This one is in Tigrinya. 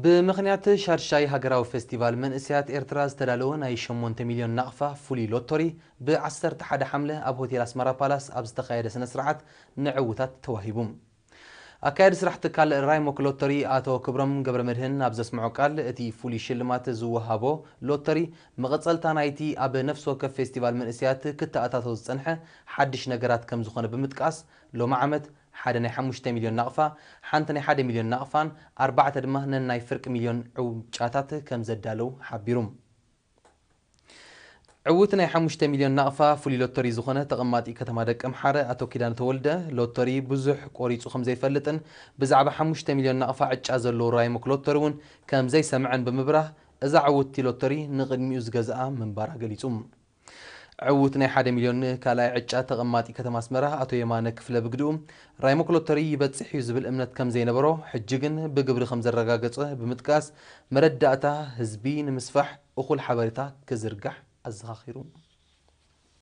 ብምኽንያት ሻድሻይ ሃገራዊ ፌስቲቫል መንእሰያት ኤርትራ ዝተዳለወ ናይ ሸሞንተ ሚልዮን ናቕፋ ፍሉይ ሎቶሪ ብ ዓሰርተ ሓደ ሓምለ ኣብ ሆቴል ኣስመራ ፓላስ ኣብ ዝተኻየደ ስነ ስርዓት ንዕውታት ተዋሂቡ። ኣካያዲ ስራሕ ትካል ራይሞክ ሎተሪ ኣቶ ክብሮም ገብረመድህን ኣብ ዘስምዖ ቃል፣ እቲ ፍሉይ ሽልማት ዝወሃቦ ሎተሪ መቐጸልታ ናይቲ ኣብ ነፍሲ ወከፍ ፌስቲቫል መንእሰያት ክተኣታቶ ዝጸንሐ ሓድሽ ነገራት ከም ዝኾነ ብምጥቃስ፣ ሎሚ ዓመት ሓደ ናይ ሓሙሽተ ሚልዮን ናቕፋ፣ ሓንቲ ናይ ሓደ ሚልዮን ናቕፋን ኣርባዕተ ድማ ነናይ ፍርቂ ሚልዮን ዕጫታት ከም ዘዳለው ሓቢሩ። ዕውት ናይ ሓሙሽተ ሚልዮን ናቕፋ ፍሉይ ሎተሪ ዝኾነ ተቐማጢ ከተማ ደቀምሓረ ኣቶ ኪዳነ ተወልደ፣ ሎተሪ ብዙሕ ቆሪጹ ከም ዘይፈልጥን ብዛዕባ ሓሙሽተ ሚልዮን ናቕፋ ዕጫ ዘለዎ ራይሞክ ሎተሪ እውን ከም ዘይሰምዐን ብምብራህ፣ እዛ ዕውትቲ ሎተሪ ንቕድሚኡ ዝገዝኣ ምንባራ ገሊጹ። ዕውት ናይ ሓደ ሚልዮን ካልኣይ ዕጫ ተቐማጢ ከተማ ኣስመራ ኣቶ የማነ ክፍለ ብግድኡ፣ ራይሞክ ሎተሪ ይበጽሕ እዩ ዝብል እምነት ከም ዘይነበሮ፣ ሕጂ ግን ብግብሪ ከም ዘረጋገጸ ብምጥቃስ፣ መረዳእታ ህዝቢ ንምስፋሕ እኹል ሓበሬታ ክዝርጋሕ ኣዘኻኺሩ።